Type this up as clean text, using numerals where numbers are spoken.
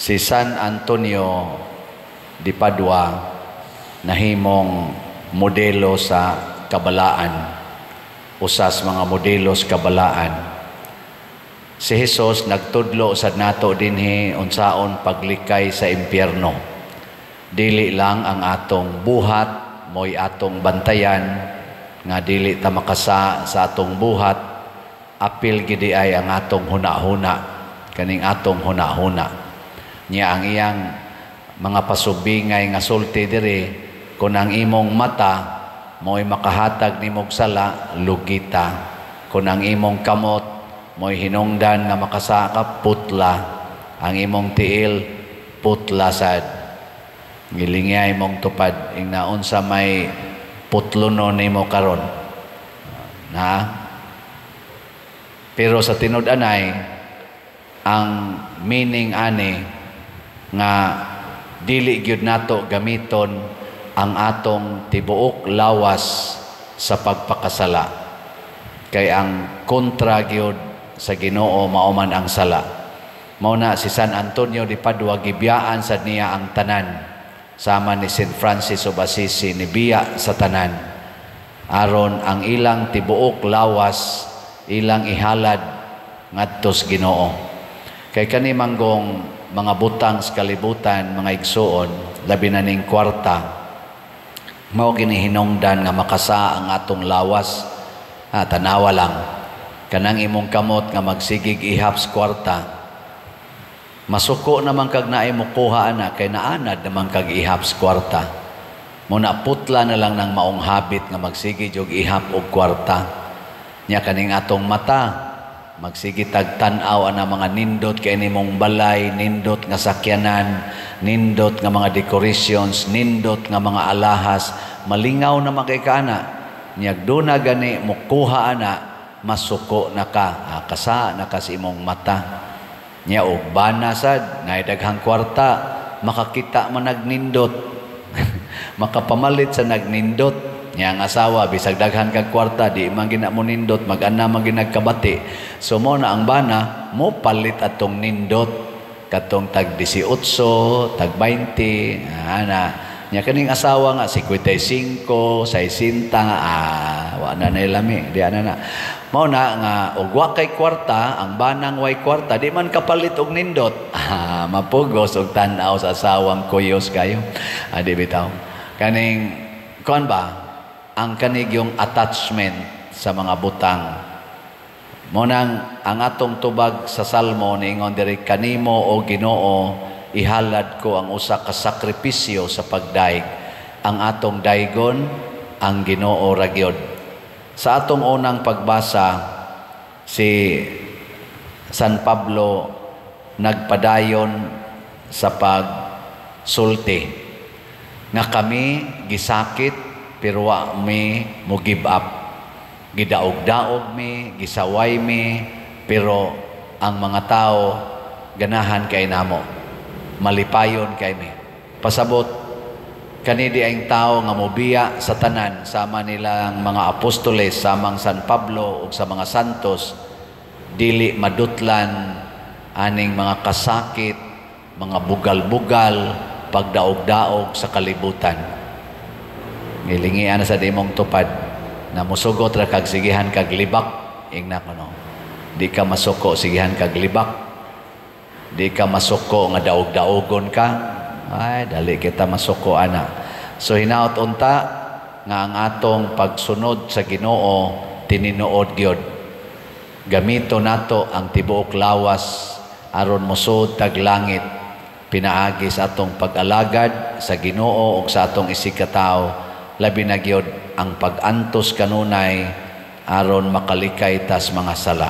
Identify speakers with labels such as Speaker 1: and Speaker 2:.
Speaker 1: Si San Antonio di Padua nahimong modelo sa kabalaan, usas mga modelo sa kabalaan. Si Jesus nagtudlo sad nato dinhi unsaon paglikay sa impyerno. Dili lang ang atong buhat mo'y atong bantayan nga dili ta makasa sa atong buhat, apil gidi ay ang atong huna-huna, kaning atong huna-huna. Nya ang iyang mga pasubingay nga sulti diri, kung ang imong mata mo'y makahatag nimog sala, lugita. Kung ang imong kamot mo'y hinungdan nga makasaka, putla. Ang imong tiil, putla sad. Gilingay mong tupad ing naunsa may putlono nimo karon na. Pero sa tinud-anay, ang meaning ani nga dili gyud nato gamiton ang atong tibuok lawas sa pagpakasala, kay ang kontra gyud sa Ginoo mao man ang sala. Mao na si San Antonio di Padua, gibiyaan sad niya ang tanan, sama ni St. Francis of Assisi, nibiya sa tanan aron ang ilang tibuok lawas ilang ihalad ngadto sa Ginoo. Kay kani manggong mga butang sa kalibutan, mga igsuon, labi na ning kwarta, mao gini hinungdan nga makasa ang atong lawas. Tanawa lang kanang imong kamot nga magsigig ihap sa kwarta, masuko naman kag naay mokuha ana, kay naanad naman kag ihap sa kwarta. Mo na putla na lang ng maong habit nga magsige og ihap og kwarta. Nya kaning atong mata, magsige tag tan-aw ana mga nindot kay nimong balay, nindot nga sakyanan, nindot nga mga decorations, nindot nga mga alahas, malingaw naman kay ka ana. Nya duna gani mokuha ana, masuko na ka, kasa na ka sa imong mata. Nya og bana sad, naay daghang kwarta, makakita man nagnindot, makapamalit sa nagnindot. Nya ang asawa, bisag daghan kag kwarta, di man gina mo nindot, mag-ana man ginagkabati. So mo na ang bana, mo palit atong nindot katong tag 18, tag 20, ana. Nya kaning asawa nga 55, 60, wa na nay lami, di ana na. Mao na nga og wa kay kwarta, ang banang way kwarta, di man kapalit og nindot. Mapugos og tan-aw sa asawang kuyos kayo. Di bitaw. Kaning kuan ba? Ang kanigyong attachment sa mga butang. Mo nang ang atong tubag sa Salmo niingon diri, "Kanimo, o Ginoo, ihalad ko ang usa ka sakripisyo sa pagdaig." Ang atong daigon ang Ginoo ra gyud. Sa atong unang pagbasa, si San Pablo nagpadayon sa pagsulti nga kami gisakit pero wa mi mo give up. Gidaog-daog mi, gisaway mi, pero ang mga tao ganahan kay namo. Malipayon kay mi. Pasabot kani di ang tao nga mobiya sa tanan, sama nilang mga apostoles, samang San Pablo ug sa mga santos, dili madutlan aning mga kasakit, mga bugal-bugal, pagdaog-daog sa kalibutan. Ngilingian na sa imong tupad na musugot ra kag sigihan kag libak, ingna kuno. Di ka masuko, sigihan kag libak. Di ka masuko nga daog-daogon ka. Ay, dali kita masuko ana. So hinaot unta nga ang atong pagsunod sa Ginoo tininuod gyud. Gamito nato ang tibuok lawas aron mosud tag langit pinaagi sa atong pag-alagad sa Ginoo ug sa atong isigkatawo, labi na gyud ang pag-antos kanunay aron makalikay tas mga sala.